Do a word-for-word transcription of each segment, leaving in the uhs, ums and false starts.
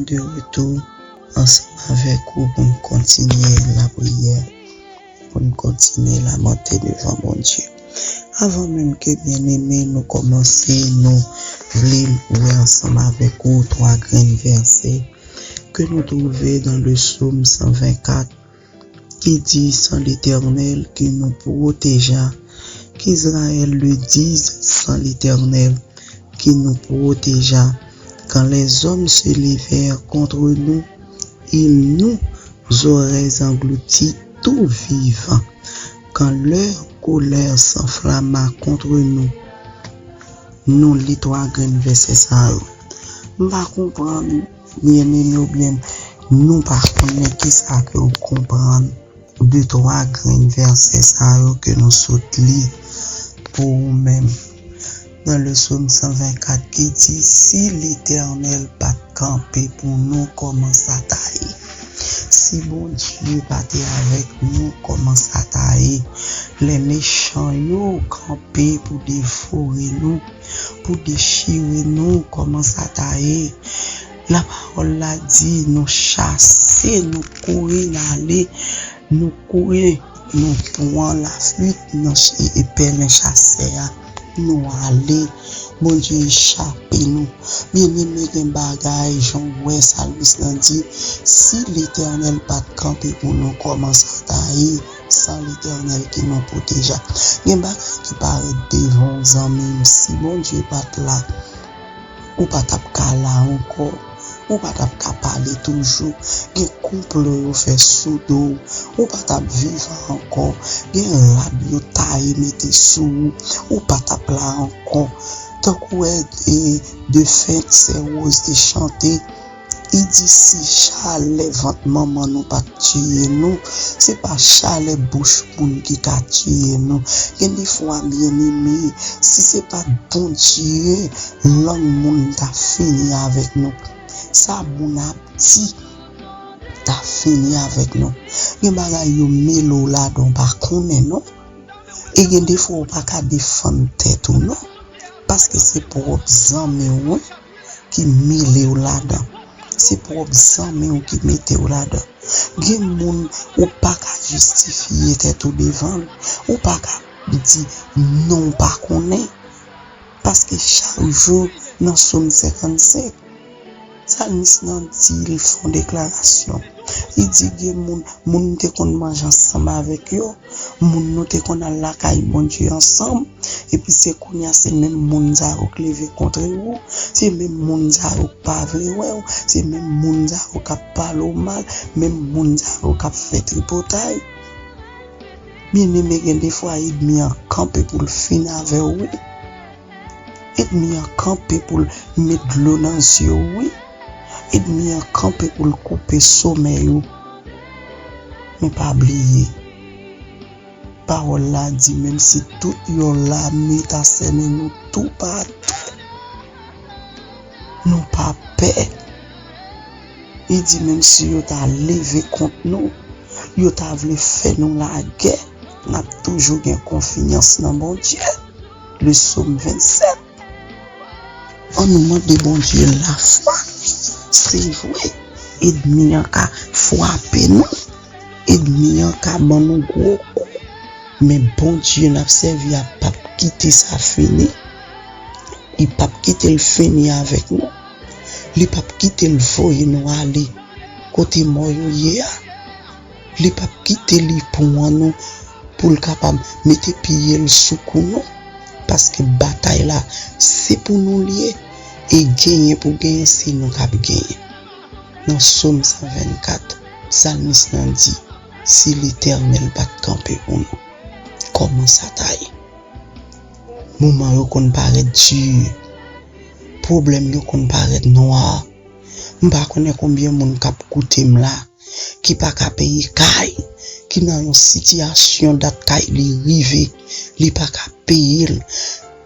de retou ansanm avèk ou pou n kontinye lapriyè, pou n kontinye lamante devan Bondye. Avan menm ke byeneme nou kòmanse, nou vle wè ansanm avèk ou twa grenn vèsè ke nou twouve dans le Psaume cent vingt-quatre, ki di, Sans l'Éternel qui nous protégea, qu'Israël le dise, Sans l'Éternel qui nous protégea. Quand les hommes se levèrent contre nous, ils nous auraient engloutis tout vivants. Quand leur colère s'enflamma contre nous, nou li twa grenn vèsè sa yo. M pa konprann, byeneme, oubyen nou pa konnen kisa ke w konprann de twa grenn vèsè sa yo ke nou sot li pou ou menm. Dans le Psaume cent vingt-quatre ki di, Si Letènèl pa t kanpe pou nou, kòman sa ta ye? Si Bondye pa te avèk nou, kòman sa ta ye? Lè mechan yo kanpe pou devore nou, pou dechire nou, kòman sa ta ye? Lapawòl la di, nou chase, nou kouri, n ale, nou kouri, nou pran lafuit nan ch-, e, e pèlen chasè a, nou ale. Bondye chape nou. Byeneme, gen bagay, jan w wè salmis lan di, Si Letènèl pa t kanpe pou nou, kòman sa ta ye? Sans l'Éternel qui nous protégea. Gen bagay ki parèt devan w, zanmi m, si Bondye pa t la, ou pa t ap ka la ankò. Ou pa t ap ka pale toujou. Gen konplo yo fè sou do w. Ou pa t ap vivan ankò. Gen rad yo taye mete sou ou. Ou pa t ap la ankò. Tankou, e, e, defen Sè Rose te chante, li di, si chalè vant manman nou pa t tiye nou, se pa chalè bouch moun ki ka tiye nou. Gen de fwa, byeneme, si se pa t Bondye, lang moun ta fini avèk nou. Sa moun ap di ta fini avèk nou. Gen bagay yo mele w ladan w pa konnen non. E gen de fwa ou pa ka defann tèt ou non. Paske se pwòp zanmi w ki mele w ladan. Se pwòp zanmi w ki mete w ladan. Gen moun ou pa ka jistifye tèt ou devan l. Ou pa ka di non ou pa konnen. Paske chak jou nan Sòm senkannsenk, salmis lan di, li fè yon deklarasyon. Li di gen moun, moun m te konn manje ansanm avèk yo, moun nou te konn al lakay Bondye ansanm, epi se kounye a se menm moun sa yo k leve kontre w, se menm moun sa yo k pa vle wè w, se menm moun sa yo k ap pale w mal, menm moun sa yo k ap fè tripotay. Byeneme, gen de fwa ènmi an kanpe pou l fin avè w, wi. Ènmi an kanpe pou l met dlo nan zye w, wi. Ènmi an kanpe pou l koupe somèy ou. Men pa bliye, pawòl la di, menm si tout yon lame ta sènen nou toupatou, nou pa pè. Li di, menm si yo ta leve kont nou, yo ta vle fè nou lagè, n ap toujou gen konfyans nan Bondye. Le Psaume vingt-sept. Ann nou mande Bondye lafwa. Se vre, ènmi an ka frape nou, ènmi an ka ban nou gwo kou, men Bondye n ap sèvi a p ap kite sa fini. Li p ap kite l fini avèk nou. Li p ap kite l voye nou ale kote mò yo ye a. Li p ap kite li pran nou pou l kapab mete pye l sou kou nou, paske batay la, se pou nou l ye, e genyen pou genyen, se nou k ap genyen. Nan Sòm san vennkat, salmis lan di, si Letènèl pa t kanpe pou nou, kòman sa ta ye? Moman yo konn parèt di, pwoblèm yo konn parèt nwa. M pa konnen konbyen moun k ap koute m la, ki pa ka peye kay, ki nan yon sitiyasyon dat kay li rive, li pa ka peye l,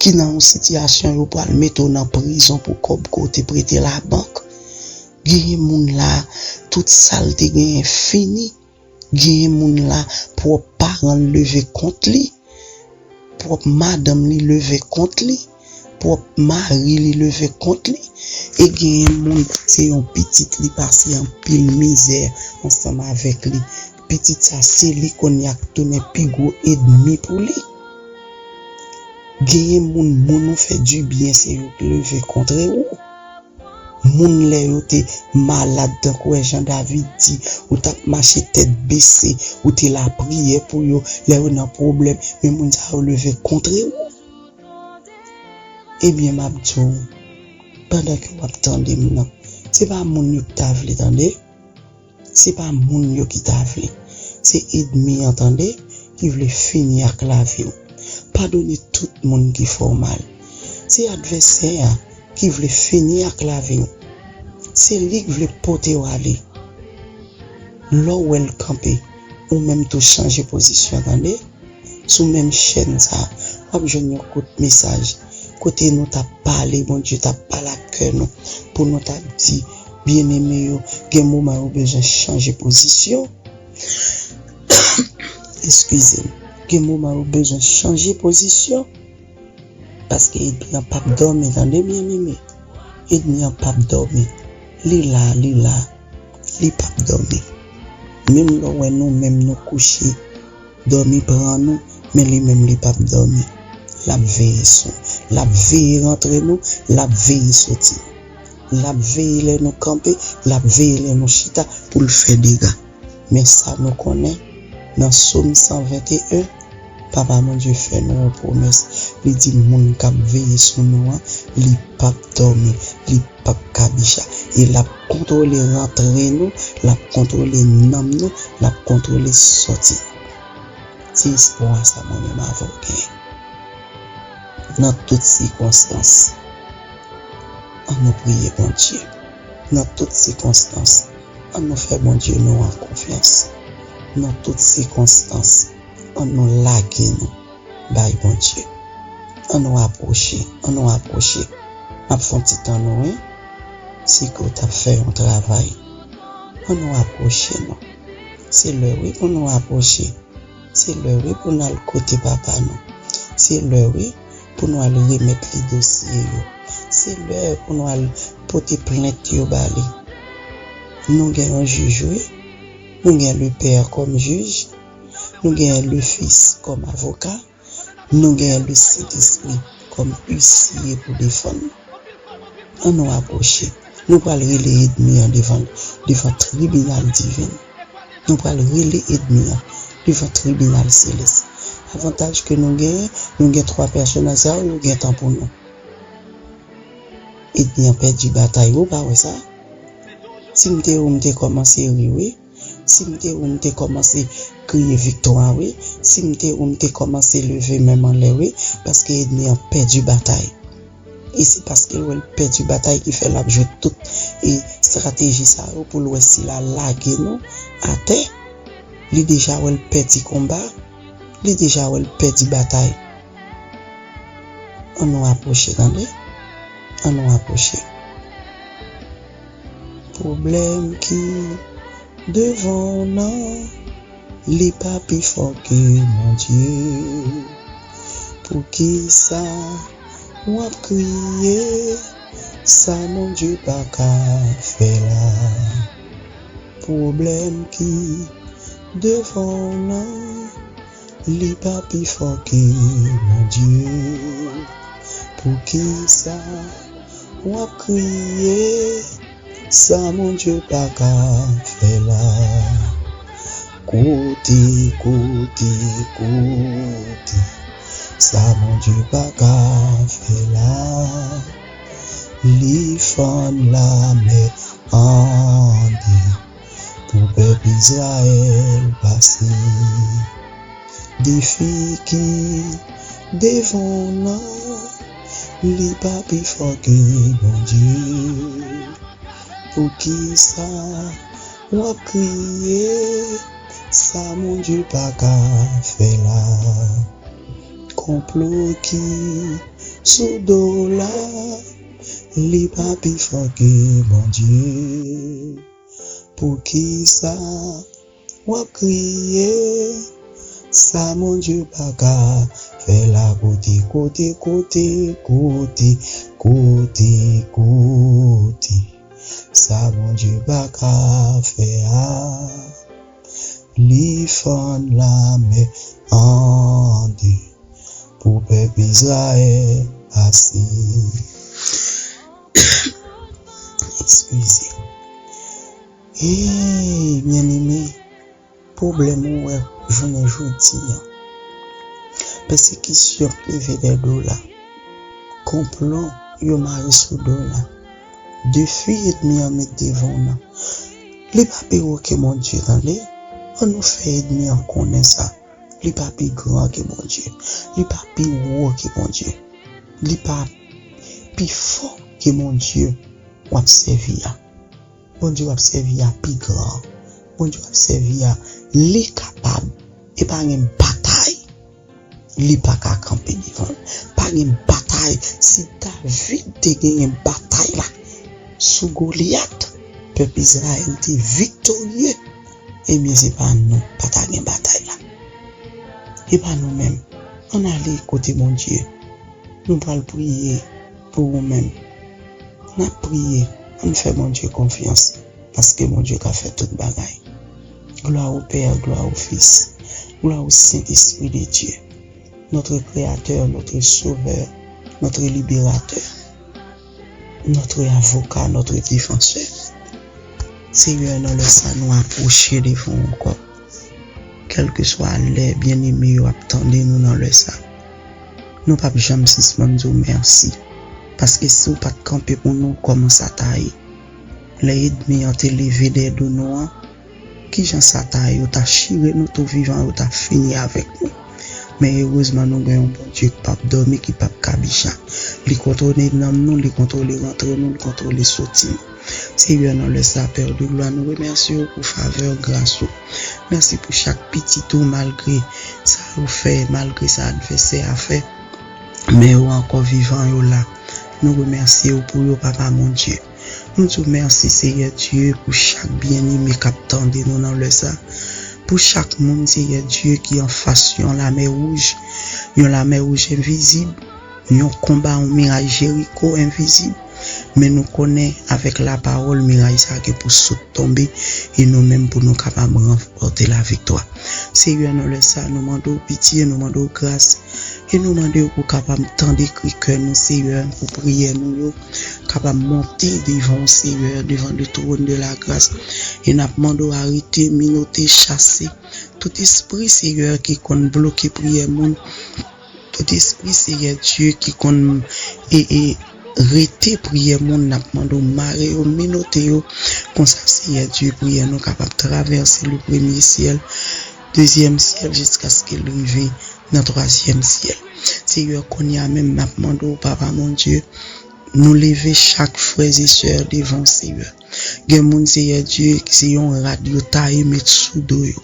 ki nan yon sitiyasyon yo pral mete w nan prizon pou kòb ke w te prete labank. Genyen moun la, tout sa l te genyen fini. Genyen moun la, pwòp paran l leve kont li, pwòp madanm li leve kont li, pwòp mari li leve kont li. E genyen moun, se yon pitit li pase anpil mizè ansanm avèk li. Pitit sa, se li kounye a k tounen pi gwo ènmi pou li. Genyen moun, moun ou fè dibyen, se yo k leve kontre ou. Moun lè yo te malad, tankou wè Jan David di, ou t ap mache tèt bese, ou te lapriyè pou yo, lè yo nan pwoblèm, men moun sa yo leve kontre ou. Ebyen, m ap di w, pandan ke w ap tande m nan, se pa moun yo ki ta vle tande. Se pa moun yo ki ta vle. Se ènmi an, tande, ki vle fini ak lavi w. Padone tout moun ki fè w mal. Se advèsè a ki vle fini ak lavi w. Se li k vle pote w ale. Lè w wè l kanpe, ou menm tou chanje pozisyon, tande. Sou menm chèn sa, w ap jwenn yon kout mesaj kote nou t ap pale, Bondye t ap pale ak kè nou, pou nou t ap di, byeneme yo, gen moman yo bezwen chanje pozisyon. Eskize m. Gen moman yo bezwen chanje pozisyon. Paske ènmi an p ap dòmi, tande, byeneme. Ènmi an p ap dòmi. Li la, li la. Li p ap dòmi. Menm lè w wè nou menm nou kouche, dòmi pran nou, men li menm li p ap dòmi. L ap veye sou, l ap veye rantre nou, l ap veye soti. L ap veye lè nou kanpe, l ap veye lè nou chita pou l fè dega. Men sa nou konnen, nan Sòm san venteyen, Papa Bondye fè nou yon pwomès. Li di moun k ap veye sou nou an, li p ap dòmi, li p ap kabicha. E l ap kontwole rantre nou, l ap kontwole nanm nou, l ap kontwole sòti nou. Se espwa sa mwen menm avè w genyen. Nan tout sikonstans, ann nou priye Bondye. Nan tout sikonstans, ann nou fè Bondye nou an konfyans. Nan tout sikonstans, ann nou lage nou bay Bondye. Ann nou apwoche, ann nou apwoche. M ap fè yon ti tann ou, wi. Si ke w t ap fè yon travay, ann nou apwoche nou. Se lè, wi, pou nou apwoche. Se lè, wi, pou n al kote papa nou. Se lè, wi, pou nou al remèt li dosye yo. Se lè pou nou al pote plent yo ba li. Nou gen yon jij, wi. Nou gen le pè kòm jij. Nou gen le fis kòm avoka. Nou gen le Sentespri kòm isye pou defann nou. Ann nou apwoche. Nou pral rele ènmi an devan, devan tribinal diven. Nou pral rele ènmi an devan tribinal selès. Avantaj ke nou genyen, nou gen twa pèsonaj sa yo, yo gen tan pou nou. Ènmi an pèdi batay, ou pa wè sa? Si m te ou, m te kòmanse ri, wi. Si m te ou, m te kòmanse kriye viktwa, wi. Si m te ou, m te kòmanse leve men m anlè, wi. Paske ènmi an pèdi batay. E se paske l wè l pèdi batay ki fè l ap jwe tout e estrateji sa yo pou l wè si l a lage nou atè. Li deja wè l pèdi konba. Li deja wè l pèdi batay. Ann nou apwoche, tande. Ann nou apwoche. Pwoblèm ki devan w nan, li pa pi fò ke Bondye. Poukisa w ap kriye? Sa Bondye pa ka fè la. Pwoblèm ki devan w nan, li pa pi fò ke Bondye. Poukisa w ap kriye? Sa Bondye pa ka fè la. Koute, koute, koute. Sa Bondye pa ka fè la. Li fann lamè an de pou pèp Izrayèl pase. Defi ki devan w nan, li pa pi fò ke Bondye. Poukisa w ap kriye? Sa Bondye pa ka fè la. Konplo ki sou do w la, li pa pi fò ke Bondye. Poukisa w ap kriye? Sa Bondye pa ka Fè la kote, kote, kote, kote, kote, kote. Sa Bondye pa ka fè a, li fann lamè an de pou pèp Izrayèl pase. Eskize. Hey, byeneme, pwoblèm ou wè jounen jodi a. Pèsekisyon k leve dèyè do w la. Konplo yo mare sou do w la. Defi ènmi an met devan w nan. Li pa pi wo ke Bondye, tande. Ann nou fè ènmi an konnen sa. Li pa pi gran ke Bondye. Li pa pi wo ke Bondye. Li pa pi fò ke Bondye w ap sèvi a. Bondye w ap sèvi a pi gran. Bondye w ap sèvi a, li kapab. E pa gen batay li pa ka kanpe devan l. Pa gen batay. Si David te genyen batay la sou Golyat, pèp Izrayèl te viktorye. Ebyen, se pa nou pa ta gen batay la. E pa nou menm. Ann ale kote Bondye. Nou pral priye pou ou menm. N ap priye. Ann fè Bondye konfyans, paske Bondye ka fè tout bagay. Gloire au Père, gloire au Fils, gloire au Saint-Esprit de Dieu, notre Créateur, notre Sauveur, notre Libérateur, notre Avocat, notre Défenseur. Senyè, nan lè sa nou apwoche devan w ankò. Kèlkeswa lè byeneme yo ap tande nou nan lè sa, nou p ap janm sispann di w mèsi. Paske si w pa t kanpe pou nou, kòman sa ta ye? Lè ènmi an te leve dèyè do nou an, kijan sa ta ye? Yo ta chire nou tou vivan, yo ta fini avèk nou. Men erezman, nou gen yon Bondye ki p ap dòmi, ki p ap kabicha. Li kontwole nanm nou, li kontwole rantre nou, li kontwole soti nou. Senyè, nan lè sa, Pè de glwa, nou remèsye w pou favè gras ou. Mèsi pou chak pitit ou, malgre sa yo fè, malgre sa advèsè a fè. Men yo ankò vivan, yo la. Nou remèsye w pou yo, Papa Bondye. Nou di w mèsi, Senyè Dye, pou chak byeneme k ap tande nou nan lè sa. Pou chak moun, Senyè Dye, ki anfas yon lamè wouj, yon lamè wouj envizib, yon konba, yon miray Jeriko envizib. Men nou konnen avèk lapawòl, miray sa gen pou sot tonbe, e nou menm pou nou kapab ranpòte laviktwa. Senyè, nan lè sa, nou mande w pitye, nou mande w gras, e nou mande w pou w kapab tande kri kè nou, Senyè, pou priyè nou yo kapab monte devan w, Senyè, devan le trône de la grâce. E n ap mande w arete, minote, chase tout espri, Senyè, ki konn bloke priyè moun, tout espri, Senyè Dye, ki konn e, e, rete priyè moun, n ap mande w mare yo, minote yo. Konsa, Senyè Dye, priyè nou kapab travèse le premye syèl, dezyèm syèl, jiskaske l rive nan twazyèm syèl. Senyè, kounye a menm, n ap mande w, Papa Bondye, nou leve chak frè e sè devan w, Senyè. Gen moun, Senyè Dye, se yon rad yo taye met sou do yo.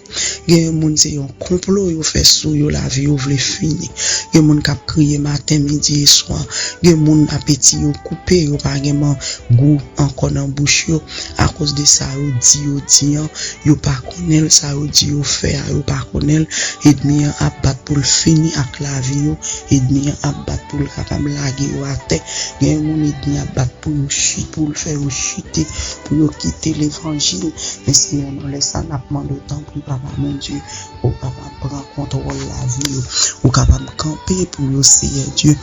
Gen moun, se yon konplo yo fè sou yo, lavi yo vle fini. Gen moun k ap kriye maten, midi e swa. Gen moun apeti yo koupe, yo pa gen man gou ankò nan bouch yo. Akoz de sa yo di, yo di an, yo pa konnen l, sa yo di yo fè a, yo pa konnen l. Ènmi an ap bat pou l fini ak lavi yo. Ènmi an ap bat pou l kapab lage yo atè. Gen moun ènmi ap bat pou yo chi-, pou l fè yo chite, pou yo kite levanjil. Men Senyè, nan lè sa, n ap mande w, tanpri, Papa Bondye, ou kapab pran kontwòl lavi yo, ou kapab kanpe pou yo, Senyè Dye,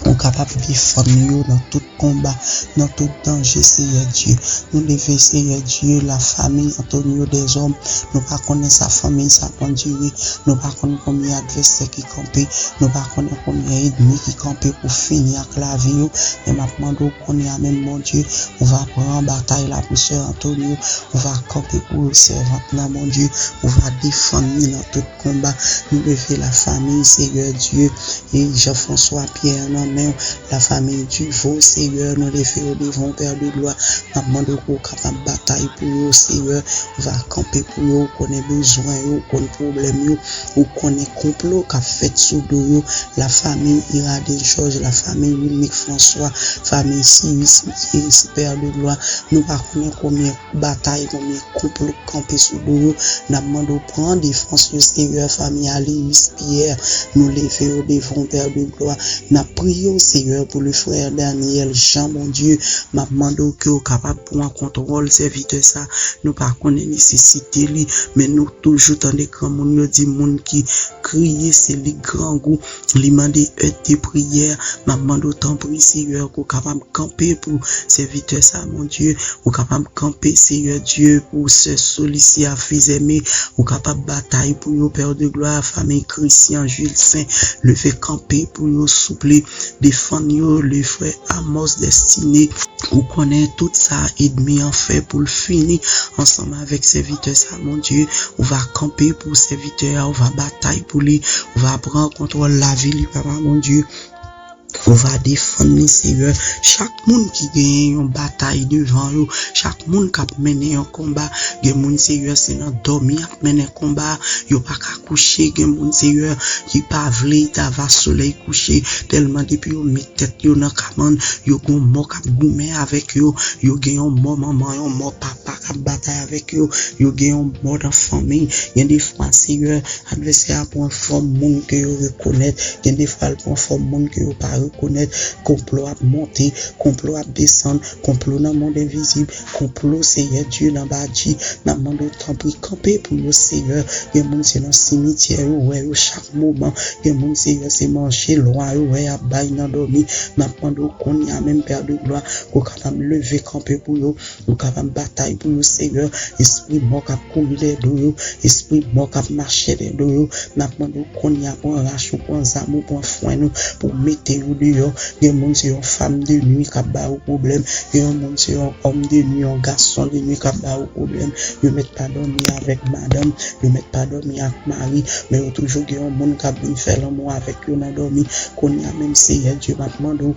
ou kapab defann yo nan tout konba, nan tout danje, Senyè Dye. Nou leve, Senyè Dye, lafanmi Antonio Dezòm. Nou pa konnen sa fanmi sa ap andire. Nou pa konn konbyen advèsè ki kanpe. Nou pa konnen konbyen ènmi ki kanpe pou fini ak lavi yo. Men m ap mande w kounye a menm, Bondye, ou va pran batay la pou sè Antonio. Ou va kanpe pou sèvant lan, Bondye. Ou va defann li nan tout konba. Nou leve lafanmi, Senyè Dye, e Jean François Pierre nan. men w. Lafanmi Duvo, Seyè, nou leve yo devan w, Pè de glwa. N ap mande w pou w kapab batay pou yo, Seyè. Ou va kanpe pou yo, ou konnen bezwen yo, ou konn pwoblèm yo, ou konnen konplo k ap fèt sou do yo. Lafanmi Iraden Georges, lafanmi Wilnick François, fanmi Siris Iris, Pè de glwa. Nou pa konnen konbyen batay, konbyen konplo k kanpe sou do yo. N ap mande w pran defans yo, Seyè, fanmi Alius Pierre. Nou leve yo devan w, Pè de glwa. N ap priye w, Seyè, pou le frè Daniel Jean, Bondye. M ap mande w ke w kapab pran kontwòl sèvitè sa. Nou pa konnen nesesite li, men nou toujou tande granmoun yo di moun ki kriye, se li grangou. Li mande èd de priyè. M ap mande w tanpri, Seyè, ke w kapab kanpe pou sèvitè sa, Bondye. Ou kapab kanpe, Seyè Dye, pou sè Solicia Fils-Aimé. Ou kapab batay pou yo, Pè de glwa, fanmi Christian Julcin. Leve kanpe pou yo, souple. Defann yo, le frè Amos Destiné. Ou konnen tout sa ènmi an fè pou l fini ansanm avèk sèvitè sa, Bondye. Ou va kanpe pou sèvitè a, ou va batay pou li, ou va pran kontwòl lavi li, Papa Bondye. Ou va defann li, Seyè. Chak moun ki genyen yon batay devan yo, chak moun k ap mennen yon konba, gen moun, Seyè, se nan dòmi y ap mennen konba, yo pa ka kouche, gen moun, Seyè, ki pa vle ta va solèy kouche, tèlman depi yo met tèt yo nan kabann, yo gon mò k ap goumen avèk yo, yo gen yon mò manman, yon mò papa k ap batay avèk yo, yo gen yon mò nan fanmi. Gen defwa, Seyè, advèsè a pran fòm moun ke yo rekonèt, gen defwa l pran fòm moun ke yo pa rekonèt. Konplo ap monte, konplo ap desann, konplo nan mond envizib, konplo, Seyè Dye, nan badji. N ap mande w tanpri kanpe pou yo, Seyè. Gen moun se nan simityè yo wè yo chak moman. Gen moun, Seyè, se manje lwa yo wè y ap bay nan dòmi. N ap mande w kounye a menm, Pè de glwa, ke w kapab leve kanpe pou yo. Ou kapab batay pou yo, Seyè. Espri mò k ap kouri dèyè do yo, espri mò k ap mache dèyè do yo, n ap mande w kounye a, pran rach ou, pran zam ou, pran fwèn ou, pou w mete yo deyò. Gen moun se yon fanm de nwi k ap ba yo pwoblèm, gen yon moun se yon òm de nwi, yon gason de nwi k ap ba yo pwoblèm. Yo mèt pa dòmi avèk madanm, yo mèt pa dòmi ak mari, men yo toujou gen yon moun k ap vin fè lanmou avèk yo nan dòmi. Kounye a menm, Seyè Dye, m ap mande w,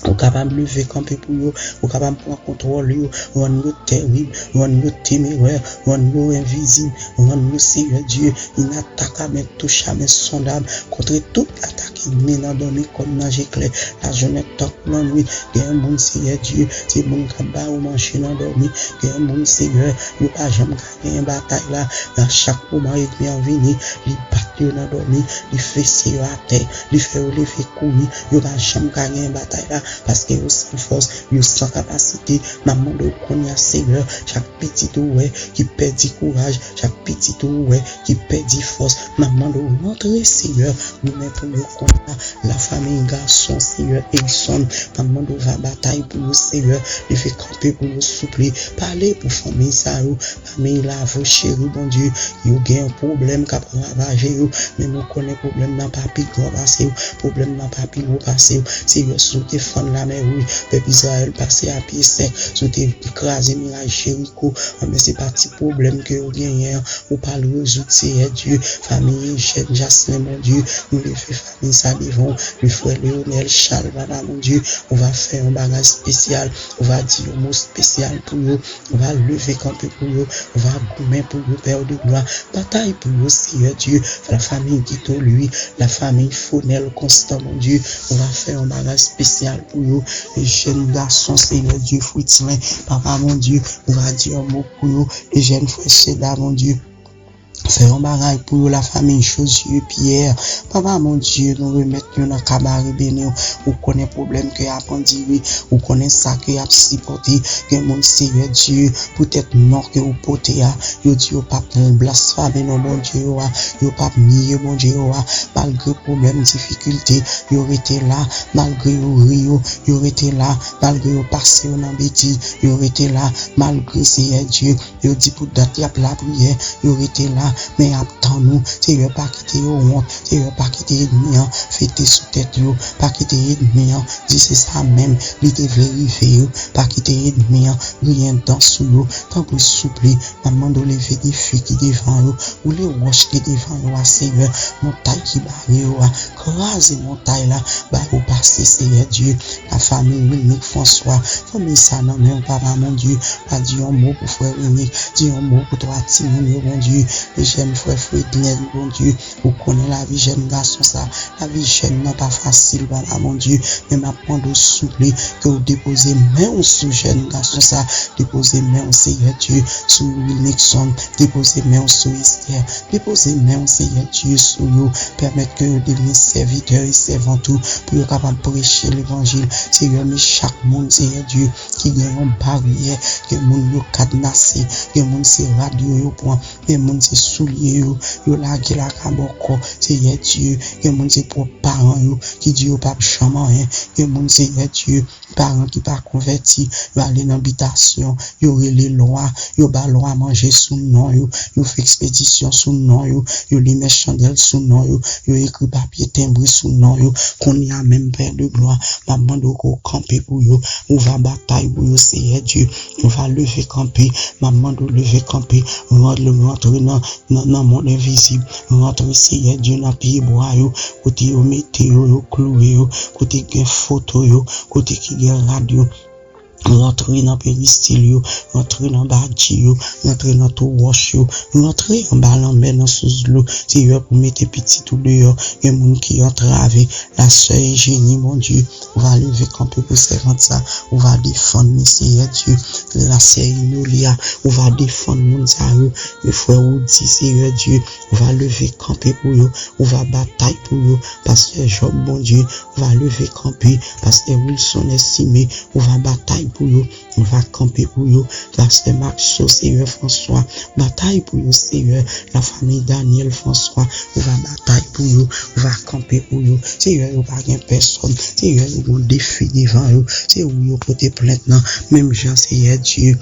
ou kapab leve kanpe pou yo, ou kapab pran kontwòl yo, rann yo tèrib, rann yo temerè, rann yo envizib, rann yo, Seyè Dye, inatakab, entouchab, ensondab, kontre tout atak ènmi nan dòmi kòm nan je klè, lajounen tank lannwit. Gen yon moun, Seyè Dye, se moun k ap ba yo manje nan dòmi. Gen yon moun, Seyè, yo pa janm ka genyen batay la. Nan chak moman ènmi an vini, li bat yo nan dòmi, li fese yo atè, li fè yo leve kouri, yo pa janm ka genyen batay la, paske yo san fòs, yo san kapasite. N ap mande w kounye a, Seyè, chak pitit ou wè ki pèdi kouraj, chak pitit ou wè ki pèdi fòs, n ap mande w rantre, Seyè, goumen pou yo kounye a. Lafanmi gason, Seyè, Edson, n ap mande w va batay pou yo, Seyè, leve kanpe pou yo, souple, pale pou fanmi sa yo, Fanmi Lavo cheri, Bondye, yo gen yon pwoblèm k ap ravaje yo, men nou konnen pwoblèm nan pa pi gran pase w, pwoblèm nan pa pi wo pase w. Seyè, si w te fann Lamè Wouj, pèp Izrayèl pase a pye sèk, si w te kraze miray Jeriko, anben se pa ti pwoblèm ke yo genyen an, ou pral rezoud, Seyè Dye. Fanmi Ejèn Jaslin, Bondye, nou leve fanmi sa devan w, le frè Leonel Charles, Papa Bondye, ou va fè yon bagay espesyal, ou va di yon mo espesyal pou yo. Ou va leve kanpe pou yo, ou va goumen pou yo, Pè de glwa. Batay pou yo, Seyè Dye. Lafanmi Guito Louis, lafanmi Fonel Constant, Bondye, ou va fè yon bagay espesyal pou yo. E jèn gason, Seyè Dye, Fritzlin, Papa Bondye, ou va di yon mo pou yo. E jèn frè Seda, Bondye, fè yon bagay pou yo, lafanmi Josué Pierre. Papa Bondye, nou remèt yo nan kabare beni w. Ou konnen pwoblèm ke y ap andire. Ou konnen sa ke y ap sipòte. Gen moun, Seyè Dye, poutèt non ke ou pote a, yo di yo p ap blasfeme non Bondye yo a. Yo p ap niye Bondye yo a. Malgre pwoblèm, difikilte, yo rete la. Malgre yo ri yo, yo rete la. Malgre yo pase yo nan betiz, yo rete la. Malgre, Seyè Dye, yo di pou dat y ap lapriyè, yo rete la. Men y ap tann ou. Seyè, pa kite yo wont. Seyè, pa kite ènmi an fete sou tèt yo. Pa kite ènmi an di se sa menm li te vle rive yo. Pa kite ènmi an griyen dan sou yo. Tanpri, souple, m ap mande w leve defi ki devan yo. Woule wòch ki devan yo a, Seyè. Montay ki bare yo a, kraze montay la. Ba yo pase, Seyè Dye. Lafanmi Wilnick François, fanmi sa nan men w, Papa Bondye. Pa di yon mo pou frè Wilnick, di yon mo pou twa timoun yo, Bondye. E jèn frè Frednel, Bondye, ou konnen lavi jèn gason sa. Lavi jèn nan pa fasil, Papa Bondye. Men m ap mande w, souple, ke w depoze men w sou jèn gason sa. Depoze men w, Seyè Dye, sou Wilnickson. Depoze men w sou Esther. Depoze men w, Seyè Dye, sou yo. Pèmèt ke yo devni sèvitè e sèvant ou, pou yo kapab preche levanjil. Seyè, men chak moun, Seyè Dye, ki gen yon baryè, gen moun yo kadnase, gen moun se rad yo yo pran, gen moun se soulye yo, yo lage lakay bòkò, Seyè Dye, gen moun se pwòp paran yo, ki di yo p ap janm anyen, gen moun, Seyè Dye, paran ki pa konvèti, yo ale nan bitasyon, yo rele lwa, yo ba lwa manje sou non yo, yo fè ekspedisyon sou non yo, yo limen chandèl sou non yo, yo ekri papye tenbre sou non yo. Kounye a menm, Pè de glwa, m ap mande w ke w kanpe pou yo, ou va batay pou yo, Seyè Dye, ou va leve kanpe, m ap mande w leve kanpe, ran-, rantre nan, nan, nan mond envizib, rantre, Seyè Dye, nan pyebwa yo, kote yo mete yo, yo klouwe yo, kote gen foto yo, kote ki gen rad yo. Rantre nan peristil yo, rantre nan badji yo, rantre nan twou wòch yo, rantre anba lanmè nan sous dlo. Seyè, pou mete pitit ou deyò, gen moun ki antrave. Lasè Ejeni, Bondye, ou va leve kanpe pou sèvant sa, ou va defann li, Seyè Dye. Lasè Inolia, ou va defann moun sa yo. E frè Woody, Seyè Dye, ou va leve kanpe pou yo, ou va batay pou yo. Pastè Job, Bondye, ou va leve kanpe. Pastè Wilson Estimé, ou va batay pou yo, ou va kanpe pou yo. Pastè Maxo, Seyè François, batay pou yo, Seyè. Lafanmi Daniel François, ou va batay pou yo, ou va kanpe pou yo. Seyè, yo pa gen pèsòn. Seyè, yo gon defi devan yo. Se ou yo pote plent nan. Menm jan, Seyè Dye,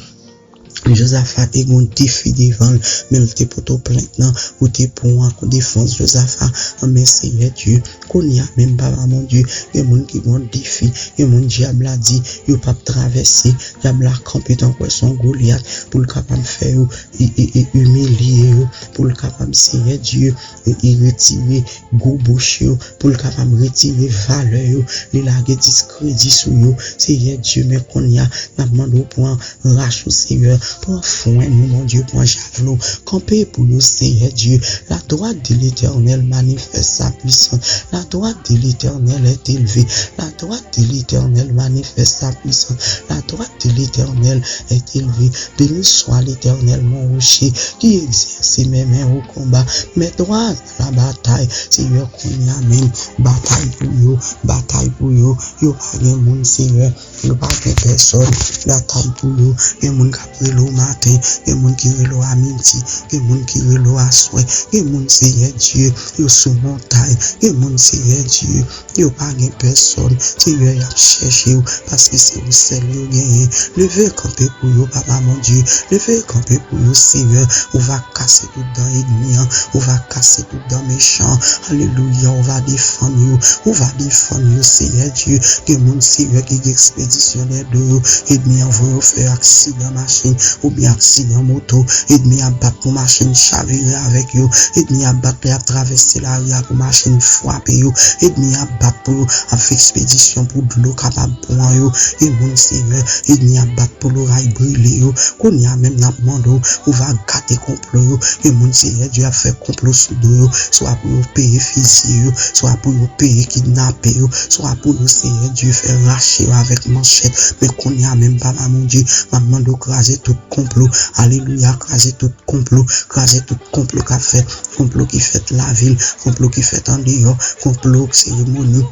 Jozafa te gon defi devan l, men l te pote w plent nan, ou te pran defans Jozafa. Anben, Seyè Dye, kounye a menm, Papa Bondye, gen moun ki gon defi, gen moun dyab la di yo p ap travèse, dyab la kanpe tankou se yon Golyat pou l kapab fè yo, e, e, e, imilye yo, pou l kapab, Seyè Dye, e, e, retire gwo bouch yo, pou l kapab retire valè yo, li lage diskredi sou yo. Seyè Dye, men kounye a, n ap mande w pran rach ou, Seyè, pran fwen nou, Bondye, pran javelin w, kanpe pou yo, Seyè Dye. La droite de l'Éternel manifeste sa puissance. La droite de l'Éternel est élevée. La droite de l'Éternel manifeste sa puissance. La droite de l'Éternel est élevée. Béni soit l'Éternel, mon rocher, qui exerce mes mains au combat. Mes doigts à la bataille. Seyè, kounye a menm, batay pou yo, batay pou yo. Yo pa gen moun, Seyè. Yo pa gen pèsòn. Batay pou yo. Gen moun k ap rele w maten, gen moun ki rele w a midi, gen moun ki rele w aswè, gen moun, Seyè Dye, yo sou montay, gen moun, Seyè Dye, yo pa gen pèsòn. Seyè, y ap chèche w, paske se ou sèl yo genyen. Leve kanpe pou yo, Papa Bondye. Leve kanpe pou yo, Seyè. Ou va kase tout dan ènmi an. Ou va kase tout dan mechan. Alelouya, ou va defann yo. Ou va defann yo, Seyè Dye. Gen moun, Seyè, ki gen ekspedisyon dèyè do yo. Ènmi an voye yo fè aksidan machin oubyen aksidan moto. Ènmi ap bat pou machin chavire avèk yo. Ènmi ap bat lè y ap travèse lari a pou machin frape yo. Ènmi ap bat pou yo ap fè ekspedisyon pou dlo kapab pran yo. Gen moun, Seyè, ènmi ap bat pou loray brile yo. Kounye a menm n ap mande w, ou va gate konplo yo. Gen moun, Seyè Dye, ap fè konplo sou do yo, swa pou yo peye fizye yo, swa pou yo peye kidnape yo, swa pou yo, Seyè Dye, fè rache yo avèk manchèt. Men kounye a menm, Papa Bondye, m ap mande w kraze tout konplo. Alelouya, kraze tout konplo, kraze tout konplo k ap fèt, konplo ki fèt lavil, konplo ki fèt andeyò, konplo seremoni.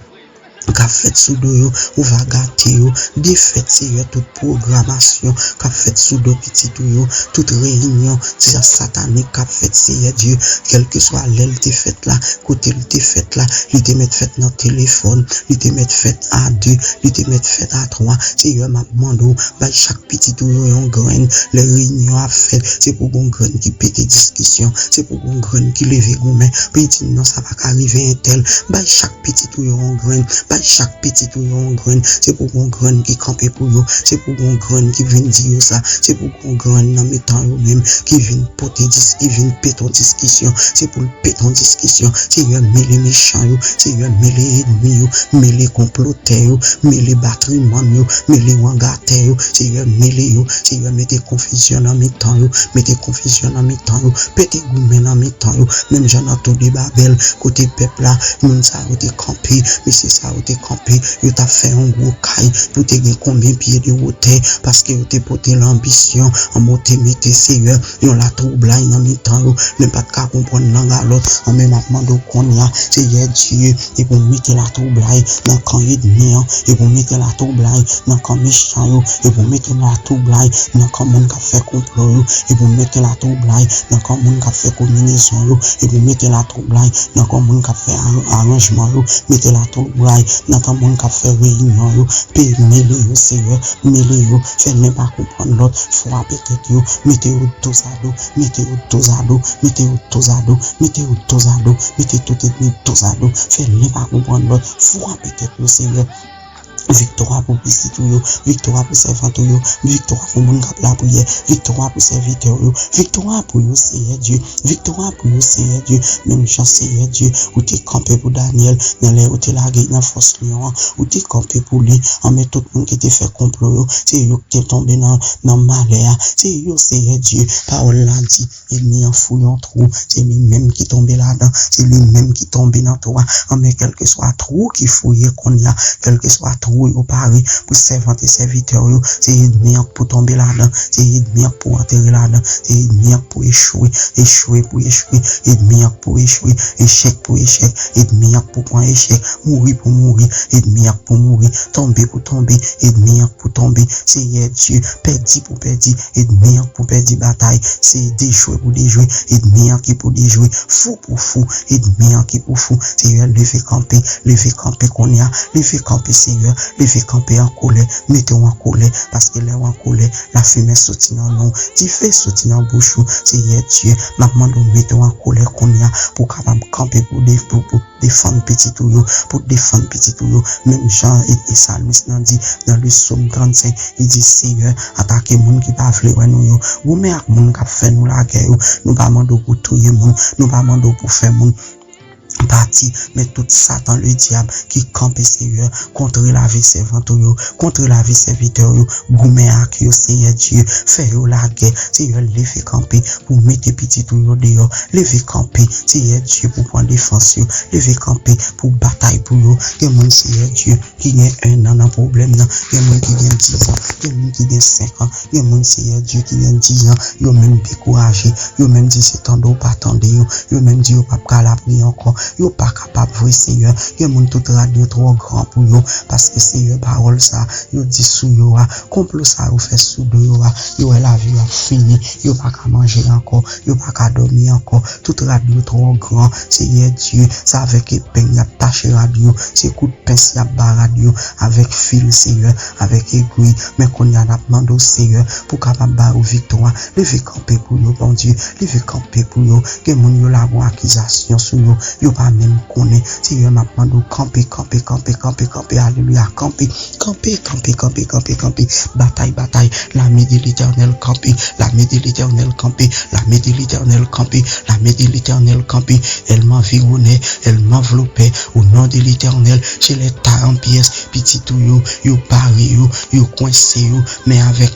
k ap fèt sou do yo, ou va gate yo. Defèt, Seyè, tout pwogramasyon k ap fèt sou do pitit ou yo, tout reyinyon satanik k ap fèt, Seyè Dye, kèlkeswa lè l te fèt la, kote l te fèt la, li te mèt fèt nan telefòn, li te mèt fèt a de, li te mèt fèt a twa. Seyè, m ap mande w, bay chak pitit ou yo yon grenn. Lè reyinyon ap fèt, se pou gon grenn ki pete diskisyon, se pou gon grenn ki leve goumen, pou l di non, sa pa ka rive entèl. Bay chak pitit ou yo yon grenn, bay chak pitit ou yo yon grenn, se pou gon grenn ki kanpe pou yo, se pou gon grenn ki vin di yo sa, se pou gon grenn nan mitan yo menm ki vin pote dis, ki vin pete yon diskisyon, se pou l pete yon diskisyon. Seyè, mele mechan yo, Seyè, mele ènmi yo, mele konplotè yo, mele batrimann yo, mele wangatè yo, Seyè, mele yo, Seyè, mete konfizyon nan mitan yo, mete konfizyon nan mitan yo, pete goumen nan mitan yo, menm jan nan tou de Babèl, kote pèp la, moun sa yo te kanpe, mesye sa yo te kanpe, yo t ap fè yon gwo kay pou te gen konbyen pye de wotè, paske yo te pote lanbisyon, anben w te mete, Seyè, yon latwoublay nan mitan yo, men pa t ka konprann lang a lòt, anben m ap mande w kounye a, Seyè Dye, epi w mete latwoublay nan kan ènmi an, epi w mete latwoublay nan kan mechan yo, epi w mete latwoublay nan kan moun k ap fè konplo yo, epi w mete latwoublay nan kan moun k ap fè konbinezon yo, epi w mete latwoublay nan kan moun k ap fè aran-, aranjman yo, mete latwoublay nan kan moun k ap fè reyinyon yo, pe mele yo, Seyè, mele yo, fè len pa konprann lòt, frape tèt yo, mete yo dozado, mete yo dozado, mete yo dozado, mete yo dozado, mete tout ènmi dozado, fè len pa konprann lòt, frape tèt yo, Seyè. Viktwa pou pitit ou yo, viktwa pou sèvant ou yo, viktwa pou moun k ap lapriyè, viktwa pou sèvitè w yo, viktwa pou yo, Seyè Dye, viktwa pou yo, Seyè Dye. Menm jan, Seyè Dye, ou te kanpe pou Danyèl nan lè yo te lage l nan fòs lyon an, ou te kanpe pou li. Anben tout moun ki te fè konplo yo, se yo ki te tonbe nan, nan malè a. Se yo, Seyè Dye, pawòl la di, ènmi an fouye yon twou, se li menm ki tonbe ladan, se li menm ki tonbe nan twou a. Anben kèlkeswa twou ki fouye kounye a, kèlkeswa twou yo pare pou sèvant e sèvitè w yo, se ènmi an k pou tonbe ladan, se ènmi an k pou antere ladan, se ènmi an k pou echwe, echwe pou echwe, ènmi an k pou echwe, echèk pou echèk, ènmi an k pou pran echèk, mouri pou mouri, ènmi an k pou mouri, tonbe pou tonbe, ènmi an k pou tonbe, Seyè Dye, pèdi pou pèdi, ènmi an k pou pèdi batay, se dejwe pou dejwe, ènmi an ki pou dejwe, fou pou fou, ènmi an ki pou fou, Seyè, leve kanpe, leve kanpe kounye a, leve kanpe, Seyè, leve kanpe an kolè, mete w an kolè, paske lè w an kolè, lafimen soti nan nen w, dife soti nan bouch ou, Seyè Dye, m ap mande w mete w an kolè kounye a, pou w kapab kanpe pou de-, pou, pou defann pitit ou yo, pou defann pitit ou yo. Menm jan e, e salmis lan di nan le Sòm trannsenk, li di, Seyè, atake moun ki pa vle wè nou yo. Goumen ak moun k ap fè nou lagè yo. Nou pa mande w pou touye moun. Nou pa mande w pou fè moun pati. Men tout Satan ledyab ki kanpe, Seyè, kontre lavi sèvant ou yo, kontre lavi sèvitè w yo. Goumen ak yo, Seyè Dye. Fè yo lagè. Seyè, leve kanpe pou mete pitit ou yo deyò. Leve kanpe, Seyè Dye, pou pran defans yo. Leve kanpe pou batay pou yo. Gen moun, Seyè Dye, ki gen en an nan pwoblèm nan. Gen moun ki gen diz an. Gen moun ki gen senk an. Gen moun, Seyè Dye, ki gen diz an. Yo menm dekouraje. Yo menm di se tande w pa tande yo. Yo menm di yo p ap ka lapriyè ankò. Yo pa kapab vre, Seyè. Gen moun tout rad yo twò gran pou yo. Paske, Seyè, pawòl sa yo di sou yo a, konplo sa yo fè sou do yo a, yo wè lavi yo ap fini, yo pa ka manje ankò, yo pa ka dòmi ankò, tout rad yo twò gran, Seyè Dye, se avèk epeng y ap tache rad yo, se kout pens y ap ba rad yo, avèk fil, Seyè, avèk egwi, men kounye a n ap mande w, Seyè, pou w kapab ba yo viktwa, leve kanpe pou yo, Bondye, leve kanpe pou yo, gen moun yo lage yon akizasyon sou yo, yo pa menm konnen, Seyè, m ap mande w kanpe, kanpe, kanpe, kanpe, kanpe, alelouya, kanpe, kanpe, kanpe, kanpe, kanpe, kanpe, batay, batay, lame de Letènèl kanpe, lame de Letènèl kanpe, lame de Letènèl kanpe, lame de Letènèl kanpe, elle m'environnait, elle m'enveloppait, au nom de l'Éternel, je les taille en pièces, pitit ou yo, yo bare yo, yo kwense yo, men avèk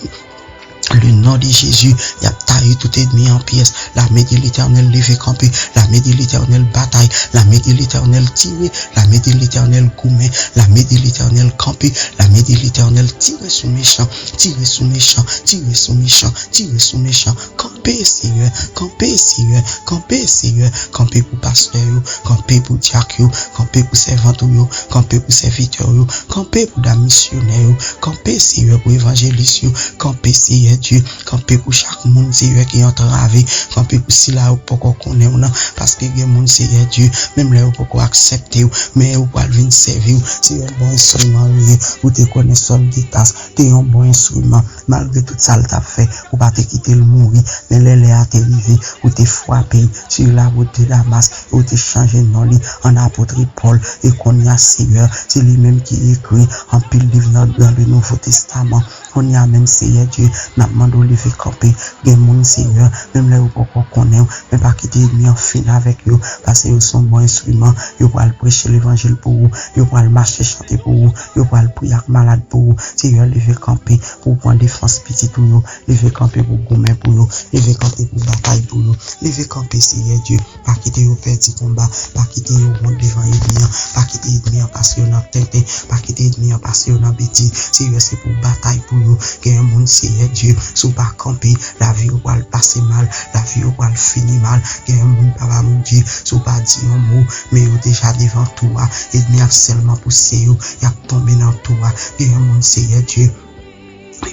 le nom de Jésus, y ap taye tout ènmi an pyès. Lame de Letènèl leve kanpe. Lame de Letènèl batay. Lame de Letènèl tire. Lame de Letènèl goumen. Lame de Letènèl kanpe. Lame de Letènèl tire sou mechan. Tire sou mechan. Tire sou mechan. Tire sou mechan. Kan Kanpe, Seyè, kanpe, Seyè, kanpe, Seyè, kanpe pou pastè yo, kanpe pou dyak yo, kanpe pou sèvant ou yo, kanpe pou sèvitè yo, kanpe pou dam misyonè yo, kanpe, Seyè, pou evanjelis yo, kanpe, Seyè Dye, kanpe pou chak moun, Seyè, ki antrave, kanpe pou sila yo k poko konnen w nan, paske gen moun, Seyè Dye, menm lè yo poko aksepte w, men yo pral vin sèvi w, se yon bon enstriman yo ye, ou te konnen Sòl de Tas te yon bon enstriman, malgre tout sa l t ap fè, ou pa te kite l mouri, men lè lè a te rive, ou te frape l sou labou de Damas, e ou te chanje non li an apot Pòl, e kounye a, Seyè, se li menm ki ekri anpil liv nan, nan le Nouvo Testaman. Kounye a menm, Seyè Dye, n ap mande w leve kanpe. Gen moun, Seyè, menm lè yo poko konnen w, men pa kite ènmi an fin avèk yo, paske yo se yon bon enstriman, yo pral preche levanjil pou ou, yo pral mache chante pou ou, yo pral priye ak malad pou ou. Seyè, leve kanpe pou w pran defans pitit ou yo, leve kanpe pou w goumen pou yo, leve kanpe pou w batay pou yo, leve kanpe, Seyè Dye. Pa kite yo pèdi konba, pa kite yo wont devan ènmi an, pa kite ènmi an pase yo nan tenten, pa kite ènmi an pase yo nan betiz. Seyè, se pou w batay pou yo. Gen yon moun, Seyè Dye, si w pa kanpe, lavi yo pral pase mal, lavi yo pral fini mal. Gen yon moun, Papa Bondye, si w pa di yon mo, men yo deja devan tou a. Ènmi ap sèlman pouse yo, y ap tonbe nan tou a. Gen yon moun, Seyè Dye,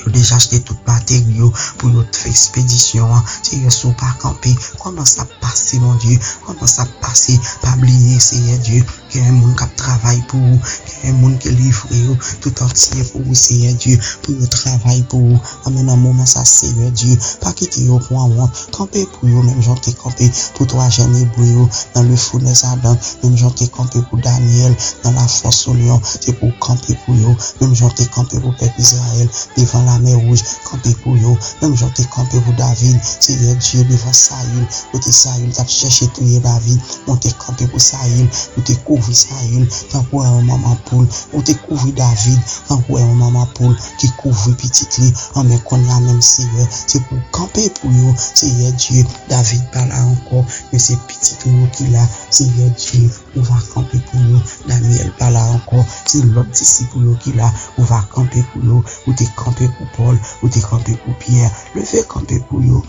yo deja achte tout materi yo pou yo fè ekspedisyon an. Seyè, si w pa kanpe, kòman sa ap pase, Bondye? Kòman sa ap pase? Pa bliye, Seyè Dye, gen yon moun k ap travay pou ou, gen yon moun ki livre yo tout antye pou ou, Seyè Dye, pou yo travay pou ou. Anben, nan moman sa, Seyè Dye, pa kite yo pran wont. Kanpe pou yo, menm jan w te kanpe pou twa jèn Ebre yo nan le founèz adan, menm jan w te kanpe pou Danyèl nan lafòs o lyon, se pou w kanpe pou yo, menm jan w te kanpe pou pèp Izrayèl devan Lamè Wouj, kanpe pou yo, menm jan w te kanpe pou David, Seyè Dye, devan Sayil, kote Sayil t ap chèche touye David, men w te kanpe pou Sayil, ou te kouvri Sayil tankou yon manman poul, ou te kouvri David tankou yon manman poul ki kouvri pitit li. Anben, kounye a menm, Seyè, se pou w kanpe pou yo, Seyè Dye. David pa la ankò, men se pitit ou yo ki la, Seyè Dye, ou va kanpe pou yo. Danyèl pa la ankò, se lòt disip ou yo ki la, ou va kanpe pou yo. Ou te kanpe pou Pòl, ou te kanpe pou Pyè. Leve kanpe pou yo.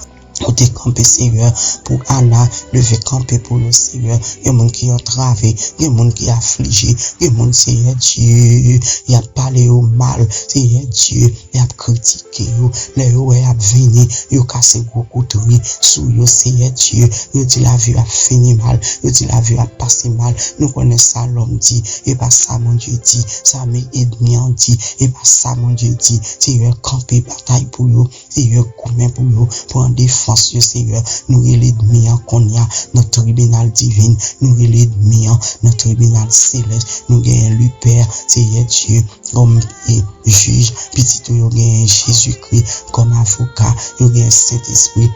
Ou te kanpe, Seyè, pou Ana, leve kanpe pou yo, Seyè. Gen moun ki antrave, gen moun ki aflije, gen moun, Seyè Dye, y ap pale yo mal, Seyè Dye, y ap kritike yo. Lè yo wè y ap vini, yo kase gwo koutri sou yo, Seyè Dye. Yo di lavi yo ap fini mal, yo di lavi yo ap pase mal. Nou konnen sa lòm di, e pa sa Bondye di, sa men ènmi an di, e pa sa Bondye di. Seyè, kanpe batay pou yo. Seyè, goumen pou yo, pran defans yo, Seyè. Nou rele ènmi an kounye a nan tribinal divin, nou rele ènmi an nan tribinal selès. Nou genyen Lipè, Seyè Dye, kòm, e, jij, pitit ou yo genyen Jezikri kòm avoka, yo genyen Sentespri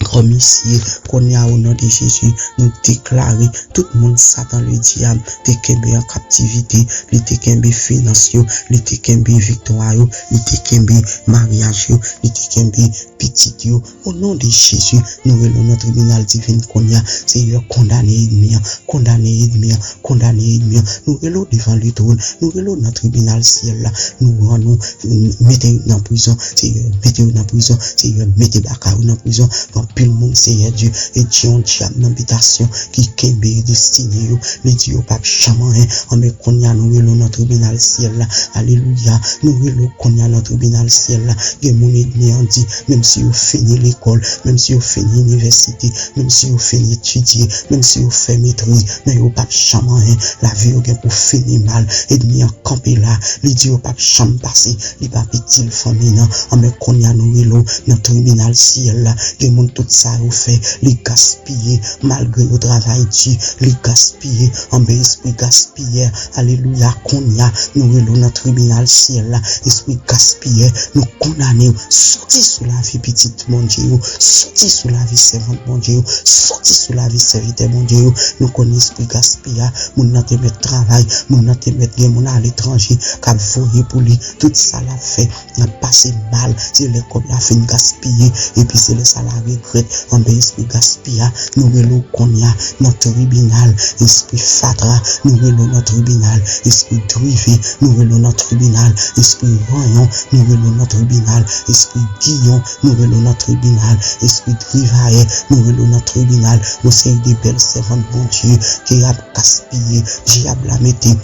kòm isye. Kounye a, o non de Jezi, nou deklare tout moun Satan Ledyab te kenbe an kaptivite, li te kenbe finans yo, li te kenbe viktwa yo, li te kenbe maryaj yo, li te kenbe pitit yo. O non de Jezi, nou rele w nan tribinal divin kounye a. Seyè, kondane ènmi an, kondane ènmi an, kondane ènmi an. Nou rele w devan letwòn, nou rele w nan tribinal syèl la. Nou rann ou, mete yo nan prizon, Seyè, mete yo nan prizon, Seyè, mete baka yo nan prizon. Gen anpil moun, Seyè Dye, e Dye, yon dyab nan bitasyon ki kenbe destine yo. Li di yo p ap janm anyen. Anben, kounye a, nou rele w nan tribinal syèl la. Alelouya. Nou rele w kounye a nan tribinal syèl la. Gen moun, ènmi an di, menm si yo fini lekòl, menm si yo fini inivèsite, menm si yo fini etidye, menm si yo fè metriz, men yo p ap janm anyen. Lavi yo gen pou fini mal. Ènmi an kanpe la. Li di yo p ap janm pase. Li p ap itil fanmi nan. Anben, kounye a, nou rele w nan tribinal syèl la. Gen moun, tout sa yo fè, li gaspiye. Malgre yo travay di, li gaspiye. Anben, espri gaspiyè, alelouya, kounye a, nou rele w nan tribinal syèl la. Espri gaspiyè, nou kondane w. Soti sou lavi pitit Bondye yo. Soti sou lavi sèvant Bondye yo. Soti sou lavi sèvitè Bondye yo. Nou konnen espri gaspiyè, moun nan te mèt travay, moun nan te mèt gen moun aletranje k ap voye pou li. Tout sa l ap fè, l ap pase mal. Se lè kòb la fin gaspiye, epi se lè sa l a regrèt. Anben, espri gaspiya, nou rele w kounye a nan tribinal. Espri fatra, nou rele w nan tribinal. Espri drive, nou rele w nan tribinal. Espri ranyon, nou rele w nan tribinal. Espri giyon, nou rele w nan tribinal. Espri drivayè, nou rele w nan tribinal. Yon seri de bèl sèvant Bondye ke y ap gaspiye, dyab la mete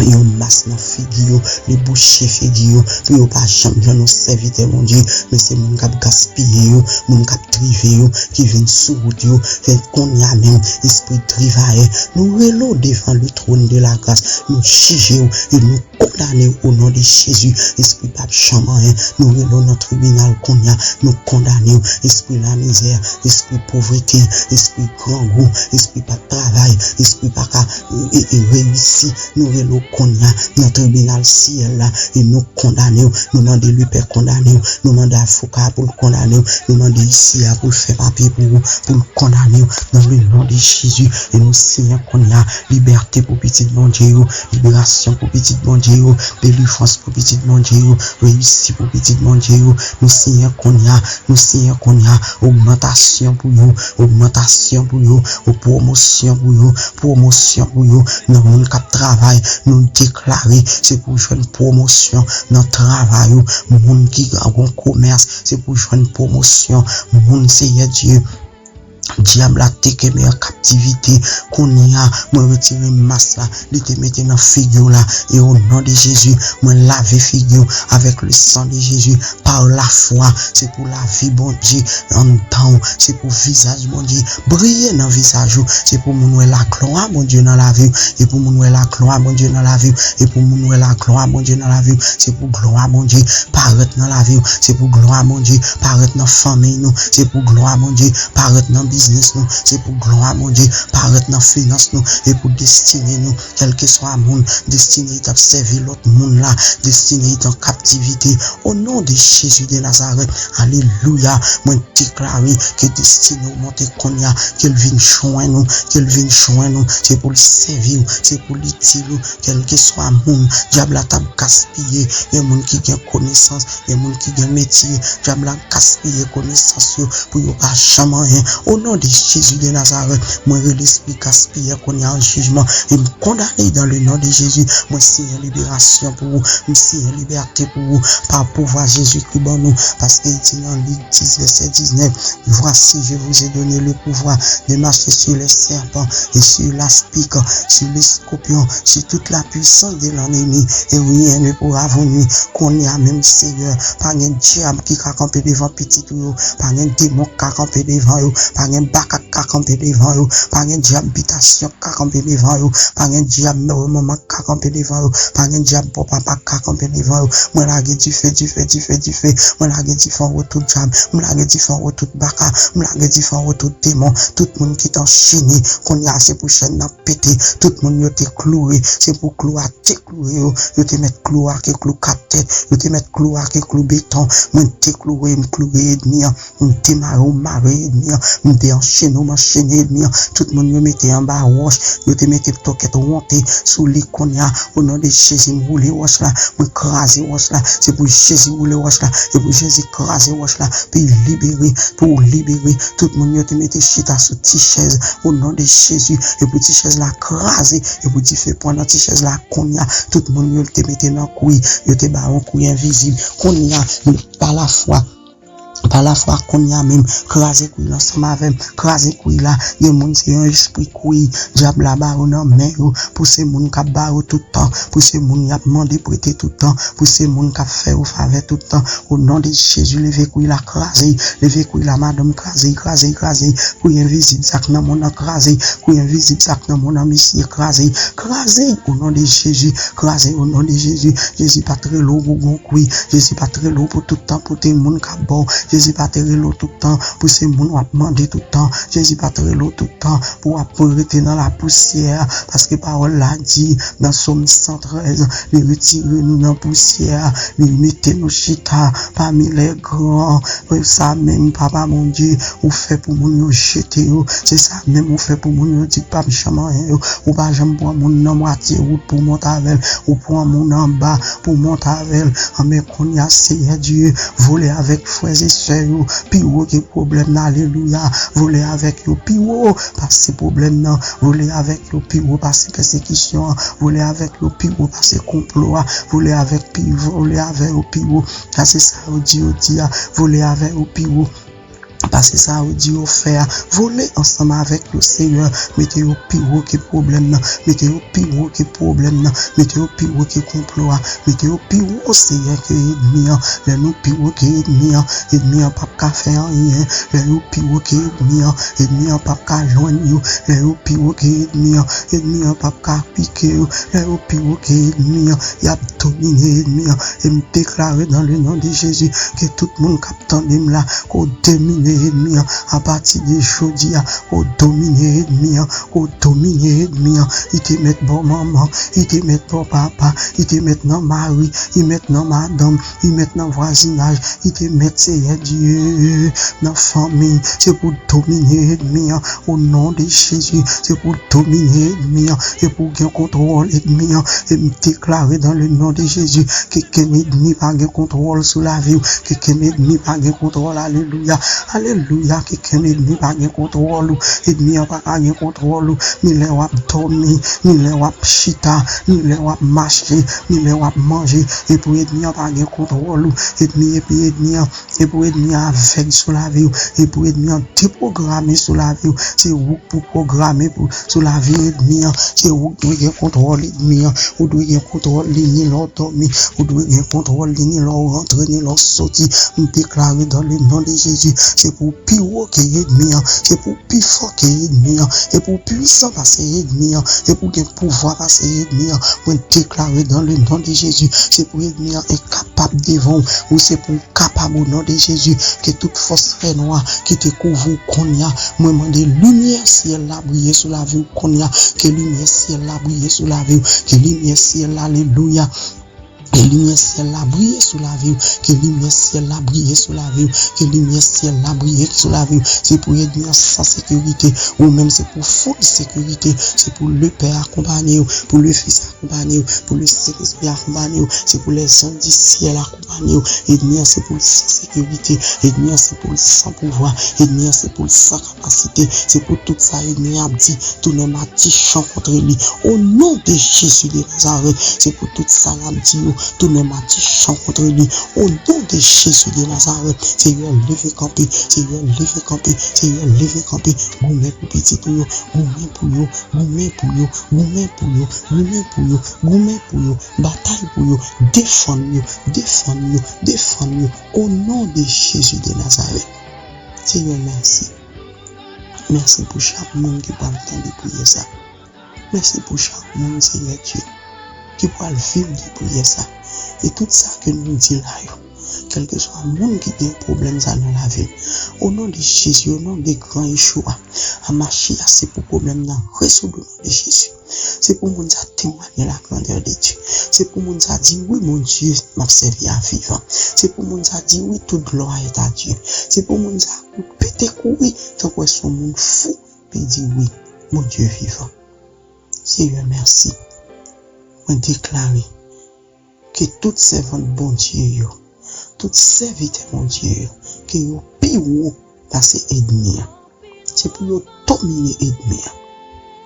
yon mas nan figi yo, li bouche figi yo, pou yo pa janm jwenn yon sèvitè Bondye, men se moun k ap gaspiye yo, moun k ap drive yo, ki vin sou wout yo, fè kounye a menm, espri drivayè, nou rele w devan le trône de la grâce, nou jije w e nou kondane w o non de Jezi, espri p ap janm anyen, nou rele w nan tribinal kounye a, nou kondane w, espri lamizè, espri povrete, espri grangou, espri p ap travay, espri pa ka e, e, e reyisi, nou rele w kounye a nan tribinal syèl la e nou kondane w. Nou mande lepè kondane w. Nou mande avoka a pou l kondane w. Nou mande isi a pou l fè papye pou ou, pou l kondane w nan le non de Jezi. E nou siyen kounye a libète pou pitit Bondye yo, liberasyon pou pitit Bondye yo, delivrans pou pitit Bondye yo, reyisi pou pitit Bondye yo. Nou siyen kounye a, nou siyen kounye a, ogmantasyon pou yo, ogmantasyon pou yo, o pwomosyon pou yo, pwomosyon pou yo. Nan moun k ap travay, nou deklare se pou jwenn pwomosyon nan travay ou. Moun ki gon komès, se pou jwenn pwomosyon. Moun, Seyè Dye, dyab la te kenbe an kaptivite. Kounye a, mwen retire mas la li te mete nan figi w la. E o non de Jezi, mwen lave figi w avèk le san de Jezi. Pa lafwa, se pou lavi Bondye anndan w. Se pou vizaj Bondye briye nan vizaj ou. Se pou moun wè laglwa Bondye nan lavi w. E pou moun wè laglwa Bondye nan lavi w. E pou moun wè laglwa Bondye nan lavi w. Se pou glwa Bondye parèt nan lavi w. Se pou glwa Bondye parèt nan fanmiy nou. Se pou glwa Bondye parèt nan biznis nou. Se pou glwa Bondye parèt nan finans nou e pou destine nou. Kèlkeswa moun, destine y t ap sèvi lòt moun la, destine y t an kaptivite. O non de Jezi de Nazarèt, alelouya, mwen deklare ke destine w monte kounye a, ke l vin jwenn ou, ke l vin jwenn ou. Se pou l sèvi w, se pou l itil ou. Kèlkeswa moun dyab la t ap gaspiye, gen moun ki gen konesans, gen moun ki gen metye, dyab la gaspiye konesans yo pou yo pa janm anyen. O non de Jezi de Nazarèt, mwen rele espri gaspiyè kounye a an jijman e m kondane dans le nom de Jésus. Mwen siyen liberasyon pou ou, m siyen libète pou ou pa pouvwa Jezikri ban nou, paske l di nan Lik dis vèsè diznèf, Voici, je vous ai donné le pouvoir de marcher sur les serpents et sur l'aspic, sur les scorpions, sur toute la puissance de l'ennemi, et rien ne pourra vous nuire. Kounye a menm, Senyè, pa gen dyab ki ka kanpe devan pitit ou yo, pa gen demon k ka kanpe devan yo, pa gen bakak k ka kanpe devan yo, pa gen dyab bitasyon k ka kanpe devan yo, pa gen dyab mè manman k ka kanpe devan yo, pa gen dyab bò papa k ka kanpe devan yo. Mwen lage dife, dife, dife, dife. Mwen lage dife anwo tout dyab. Mwen lage dife anwo tout baka. Mwen lage dife anwo tout demon. Tout moun ki t anchene, kounye a se pou chèn nan pete. Tout moun yo te kloure, se pou klou a te kloure yo. Yo te mèt klou a ke klou kat tèt. Yo te mèt klou a ke klou beton. Mwen te kloure, m kloure ènmi an. M te mare w, m mare ènmi an. M te anchene w, m anchene ènmi an. Tout moun yo mete anba wòch. Yo te mete tokèt wonte sou li kounye a. O non de Jezi, m woule wòch la. Mwen kraze wòch la. Se pou Jezi woule wòch la. Se pou Jezi kraze wòch la. Pou l libere, pou w libere. Tout moun yo te mete chita sou ti chèz. O non de Jezi. E pou ti chèz la kraze. E pou dife pran nan ti chèz la kounye a. Tout moun yo te mete nan kwi. Yo te ba yon kwi envizib. Kounye a, pa lafwa. Pa lafwa kounye a menm, kraze kwi la ansanm avè m, kraze kwi la. Gen moun se yon espri kwi, dyab la ba yo nan men yo, pou se moun k ap ba yo tout tan, pou se moun y ap mande prete tout tan, pou se moun k ap fè yo favè tout tan. O non de Jezi, leve kwi la, kraze, leve kwi la, madanm, kraze, kraze, kraze, kwi envizib sa k nan mòn nan, kraze, kwi envizib sa k nan mòn nan, mesye, kraze, kraze, o non de Jezi, kraze, o non de Jezi. Jezi pa t rele w pou gon kwi. Jezi pa t rele w pou tout tan pou te moun k ap ba w. Jezi pa te rele w tout tan pou se moun w ap mande tout tan. Jezi pa t rele w tout tan pou w ap rete nan lapousyè a, paske pawòl la di nan Sòm san trèz, li retire nou nan pousyè a, li mete nou chita pami lè gran. Sa menm, Papa Bondye, ou fè pou moun yo jete yo. Se sa menm ou fè pou moun yo di k p ap janm anyen yo. Ou pa janm pran moun nan mwatye wout pou w monte avè l. Ou pran moun anba pou w monte avè l. Anben, kounye a, Seyè Dye, vole avèk frè e sè yo pi wo ke pwoblèm nan, alelouya. Vole avèk yo pi wo pase pwoblèm nan, vole avèk yo pi wo pase pèsekisyon an, vole avèk yo pi wo pase konplo a, vole avèk pi, vole avè yo pi wo pase sa yo di yo di a, vole avè yo pi wo pase sa yo di yo fè a. Vole ansanm avèk yo, Seyè. Mete yo pi wo ke pwoblèm nan. Mete yo pi wo ke pwoblèm nan. Mete yo pi wo ke konplo a. Mete yo pi wo, Seyè, ke ènmi an. Lè nou pi wo ke ènmi an, ènmi an p ap ka fè anyen. Lè yo pi wo ke ènmi an, ènmi an p ap ka jwenn yo. Lè yo pi wo ke ènmi an, ènmi an p ap ka pike yo. Lè yo pi wo ke ènmi an, y ap domine ènmi an. E m deklare dans le nom de Jésus ke tout moun k ap tande m la, ke w domine ènmi an apati de jodi a, ke w domine ènmi an, ke w domine ènmi an. Li te mèt bò manman, li te mèt bò papa, li te mèt nan mari, li mèt nan madanm, li mèt nan vwazinaj, li te mèt, Seyè Dye, nan fanmi. Se pou w domine ènmi an, o non de Jezi. Se pou w domine ènmi an, e pou w gen kontwòl ènmi an. E m deklare dans le nom de Jésus ke kenn ènmi pa gen kontwòl sou lavi w, ke kenn ènmi pa gen kontwòl, alelouya, alelouya, ke kenn ènmi pa gen kontwòl ou. Ènmi an pa ka gen kontwòl ou, ni lè w ap dòmi, ni lè w ap chita, ni lè w ap mache, ni lè w ap manje. E pou ènmi an pa gen kontwòl ou, ènmi, epi ènmi an, e pou ènmi an avèg sou lavi w, e pou ènmi an depwograme sou lavi w. Se ou k pou pwograme pou, sou lavi ènmi an. Se ou k dwe gen kontwòl ènmi an. Ou dwe gen kontwòl li ni lè w dòmi. Ou dwe gen kontwòl li ni lè w rantre, ni lè w soti. M deklare dans le nom de Jésus, se pou w pi wo ke ènmi an. Se pou w pi fò ke ènmi an. E pou w pwisan pase ènmi an. E pou w gen pouvwa pase ènmi an. Mwen deklare dans le nom de Jésus, se pou ènmi an enkapab devan w. Ou se pou w kapab, o non de Jezi, ke tout fòs fènwa ki te kouvri w kounye a, mwen mande limyè syèl la briye sou lavi w kounye a, ke limyè syèl la briye sou lavi w, ke limyè syèl la, alelouya, ke limyè syèl la briye sou lavi w, ke limyè syèl la briye sou lavi w, ke limyè syèl la briye sou lavi w. Se pou ènmi an san sekirite, ou menm se pou foul sekirite, se pou Lepè akonpanye w, pou Lefis akonpanye w, pou Lesentespri akonpanye w, se pou lèzanj di syèl akonpanye w. Ènmi an se pou l san sekirite, ènmi an se pou l san pouvwa, ènmi an se pou l san kapasite. Se pou tout sa ènmi an ap di tounen madichon kont li. O non de Jezi de Nazarèt, se pou tout sa l ap di yo tounen madichon kont li. O non de Jezi de Nazarèt, Seyè, leve kanpe, Seyè, leve kanpe, Seyè, leve kanpe. Goumen pou pitit ou yo, goumen pou yo, goumen pou yo, goumen pou yo, goumen pou yo, goumen pou yo, batay pou yo, defann yo, defann yo, defann yo, o non de Jezi de Nazarèt. Seyè, mèsi. Mèsi pou chak moun ki pral tande priyè sa. Mèsi pou chak moun, Seyè Dye, ki pral viv de priyè sa. E tout sa ke nou di la yo, kèlkeswa moun ki gen pwoblèm sa nan lavi l, o non de Jezi, o non de gran Yeshua, Amachia, se pou pwoblèm nan rezoud o non de Jezi. Se pou moun sa temwanye la grandè de Dye. Se pou moun sa di, wi, Bondye, m ap sèvi a vivan. Se pou moun sa di, wi, tout glwa est à Dieu. Se pou moun sa pete kouri tankou se yon moun fou, epi di, wi, Bondye vivan. Seyè, mèsi. Mwen deklare ke tout sèvant Bondye yo, tout sèvitè Bondye yo, ke yo pi wo pase ènmi an. Se pou yo domine ènmi an.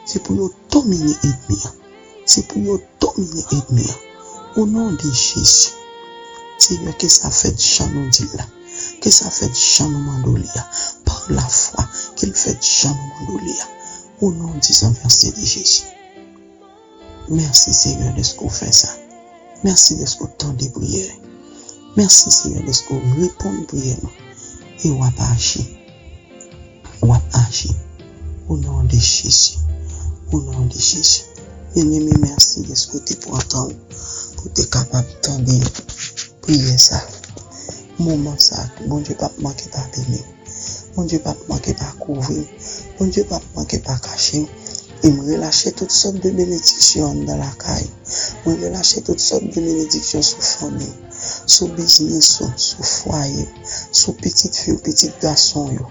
Se pou yo domine ènmi an. Se pou yo domine ènmi an. O non de Jezi. Seyè, ke sa fèt jan nou di l la. Ke sa fèt jan nou mande w li a. Pa lafwa, ke l fèt jan nou mande w li a. O non di san vèse de Jezi. Mèsi, Seyè, dèske w fè sa. Mèsi dèske w tande priyè. Mèsi, Seyè, dèske w reponn priyè nou. E w ap aji. W ap aji. O non de Jezi. O non de Jezi. Byeneme, mèsi dèske w te pran tan w pou w te kapab tande priyè sa. Moman sa, Bondye p ap manke pa beni w. Bondye p ap manke pa kouvri w. Bondye p ap manke pa kache w. E m relache tout sòt de benediksyon anndan lakay. Mwen relache tout sòt de benediksyon sou fanmi w, sou biznis ou, sou fwaye w, sou pitit fi w, pitit gason w yo.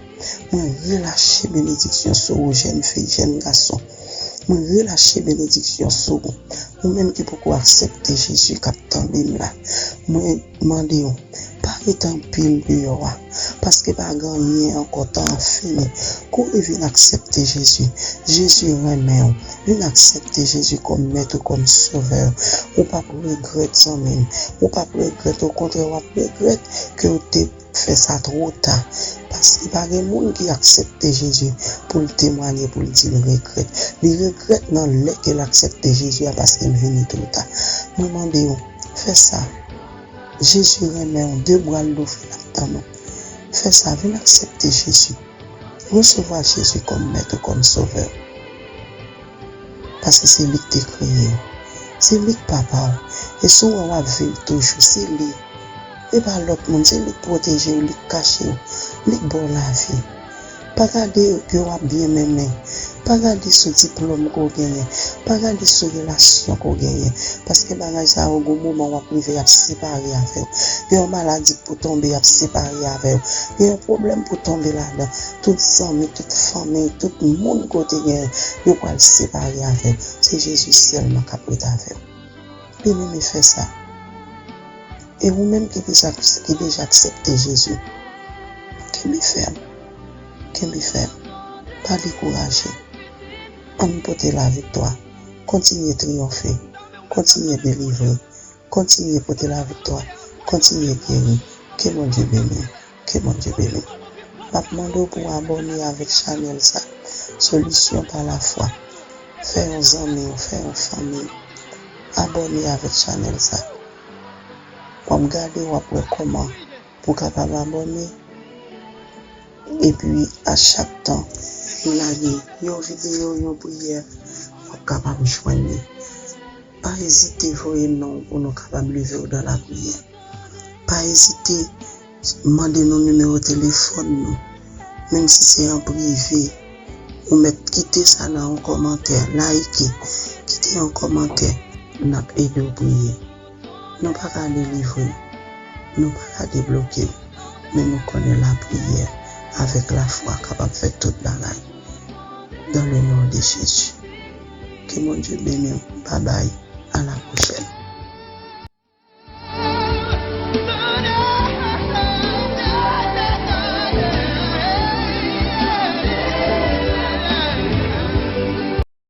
Mwen relache benediksyon sou ou, jèn fi, jèn gason. Mwen relache benediksyon sou ou. Ou menm ki poko aksepte Jezi k ap tande m la, mwen mande w, Pa ret anpil deyò a, paske pa gen anyen ankò, tan an fini. Kouri vin aksepte Jezi. Jezi renmen w. Vin aksepte Jezi kòm mèt ou, kòm sovè w. Ou p ap regrèt, zanmi m. Ou p ap regrèt, okontrè, w ap regrèt ke w te fè sa twò ta. Paske pa gen moun ki aksepte Jezi pou l temwaye, pou l di l regrèt. Li regrèt nan lè ke l aksepte Jezi a, paske l vini twò ta. Mwen mande w, fè sa. Jezi renmen w, de bra l louvri l ap tann ou. Fè sa, vin aksepte Jezi. Resevwa Jezi kòm mèt ou, kòm sovè w. Paske se li k te kreye w. Se li k papa w. E si w wè w ap viv toujou, se li. E pa lòt moun, se li k pwoteje w, li k kache w, li k ba w lavi. Pa gade ke w ap byen mennen. Pa gade sou diplòm ke w genyen. Pa gade sou relasyon ke w genyen. Paske bagay sa yo, gon moman w ap rive, y ap separe avè w. Gen yon maladi k pou tonbe, y ap separe avè w. Gen yon pwoblèm pou tonbe ladan. Tout zanmi, tout fanmi, tout moun ke w te genyen, yo pral separe avè w. Se Jezi sèlman k ap ret avè w. Byeneme, fè sa. E ou menm ki deja, ki deja aksepte Jezi, kenbe fèm. Kenbe fèm. Pa dekouraje. Ann pote laviktwa. Kontinye triyonfe. Kontinye delivre. Kontinye pote laviktwa. Kontinye geri. Ke Bondye beni w. Ke Bondye beni w. M ap mande w pou w abòne avèk chanèl sa, Solution par la foi. Fè yon zanmi w, fè yon fanmi w abòne avèk chanèl sa. W ap gade, w ap wè kòman pou w kapab abòne. Epi, a chak tan nou lage yon videyo, yon priyè, w ap kapab jwenn li. Pa ezite voye non w pou nou kapab leve w dan lapriyè. Pa ezite mande nou nimewo telefòn nou, menm si se an prive. Ou mèt kite sa nan yon kòmantè, like, kite yon kòmantè, n ap ede w priye. Nou pa ka delivre w, nou pa ka debloke w, men nou konnen lapriyè avèk lafwa kapab fè tout bagay. Dans le nom de Jésus. Ke Bondye beni w. Babay. A la pwochèn.